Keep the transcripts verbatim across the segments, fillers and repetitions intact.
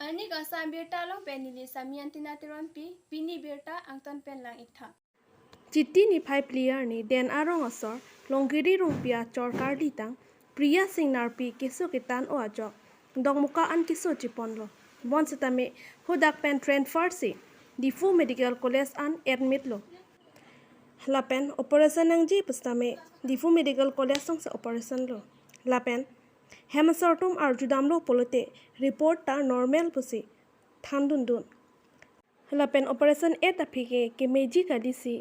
Arni kangsam abirta along pen neli Sami Antina Teronpi, pini birta angton pen lang-ik tha. Chiti niphai phli arni Den Arong asor, Longkiri Rongpi achor kardi tang, Priya Singh Narpi keso ketan-o ajok, Dokmoka an keso chiponlo. Bonsetame hadak pen transfer si Diphu Medical College an admit lo. Lapen operation nangji pusitame Diphu Medical College alongsi operation lo. Lapen hem asor atum arjudamlo pulote report ta normal pusi thandundun. Lapen operation et aphi ke kemeji kalisi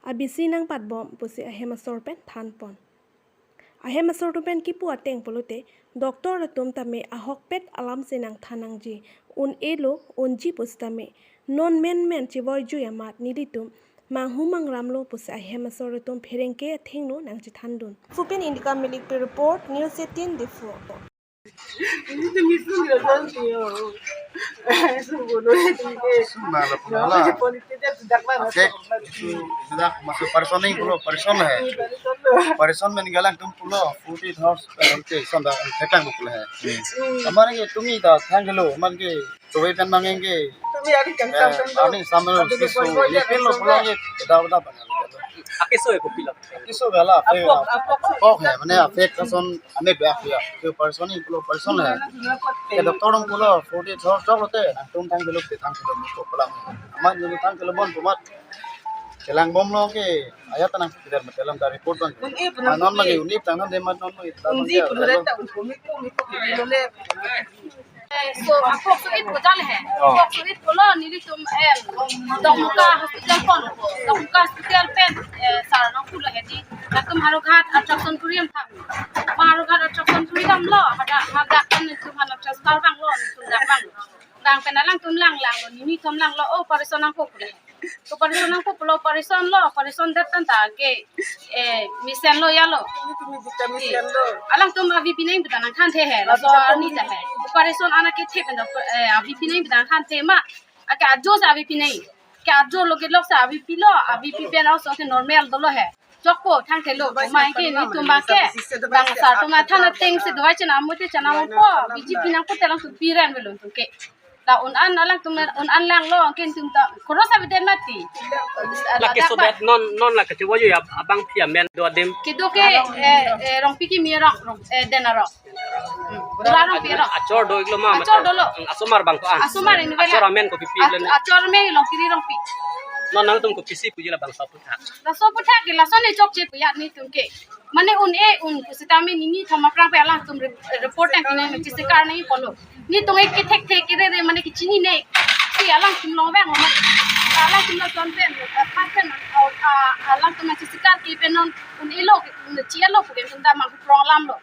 abisi nangpatbom pusi ahem asor pen thanpon. Ahem asor atum pen kipu ateng pulote doctor atum tame ahokpet alamsi nangthan nangji, un-elo unji pusitame non menmen chevoijui amat nelitum manghu mangramlo pusi ahem asor atum pherangke athengno nangchethandun. Diphu pen Indika Milikpi report, News eighteen Diphu. Ini tuh misu nggak ganti ya. Sungguh loh ya, tinggi. Sungguh lah, pernah lah. Politiknya sudah mana? Asek, itu sudah masuk personing pulo, person hai. Person men galang tum pulo, forty thousand, eh, oke, sonda, tekang pulo hai. Kamar ke tumi ta thank you lo, man ke, coba kan mangeng ke. Tumi hari kan Eh, sampai lo. Ani sampai lo, Ada kisu, boleh ya, kan pulo, sampai. Pulo ke, dah, dah, bang. Akiso ya, kopilo. Kisu gala, Apok, apok. Apok hai, mane, affect person, ane bak ya. Ke person ni pulo, person hai. Ke doctor dong pulo, forty thousand chok lote, nangtum thank you lo, thank you lo, muko pulang. Amat nangtum thank you lo bon, pumat. Kelang bomlo ke, ayat tanang sekedar mate lam dari report bang. Un-e pulang. Ah, non lagi, un-e tanang demat non lagi. Un-e pulang, tak un-e, un-e, un-e, un-e. Eh, so, apok so-et ko jale hai. Oh. Apok so-et pulo nelitum, eh, Dokmoka hospital pon. Dokmoka hospital pen, eh, sir nangpulo hai di. Latum Howraghat attraction kuriam tha. Ma Howraghat attraction kuri damlo. Hadak, hadak kan nelitum hadak transfer banglo, nelitum dak bang. Bang pen alangtum lang langlo, nelitum langlo, oh, operation nangpo pulo hai. Operation nangpo pulo, operation lo, operation det tan ta ke, eh, mesen lo ya lo. Ini tuh bisa mesen lo. Alangtum avi pineng bidang nangthanthe hai, laso arni ta hai. Operation ana ke thek pen, eh, avi pineng bidang nangthanthe ma, ake ajo sa avi pineng. Ke ajo lo ke lok sa avi pilo, avi pi pen also ke normal dolo hai. Chokpo, thangthelo, mai ke nelitum bang ke. Bang sir atum athan atengsi dawai chenam mote chenam po, B J P nangpo te alangtum piran velo tum ke. La un-an alangtum un-an langlo, ke nelitum ta, koros avi den mati. La ke so that non, non la ke chevoijui ab-, abang phi amen do adim. Kedo ke, eh, eh, Rongpi kimi arong, rong, eh, Den Arong. Dula Rongpi arong. Achor do-iklo ma, Achor mata. Dolo. Asomar bang to an. Asomar ini bela. Achor amen kopi pi Ach-, len. Achor amen Longkiri Rongpi. Non nangtum kopisi puji la bangso aphuthak. Laso aphuthak ke laso ne chokche pu ya nelitum ke. Mane un-e un pusitame nelitum aphrang pen alangtum re-, report nangpi nang chesikar nangji pulo. Nelitum ke thekthe kere re mane kechinine. Si alangtum long bang ma. Alangtum lason pen, eh, phat pen, ah, ah, alangtum nangchesikar ke pen non un-elo, un-e chi elo pu ke nelitum ta manghu prong alamlo.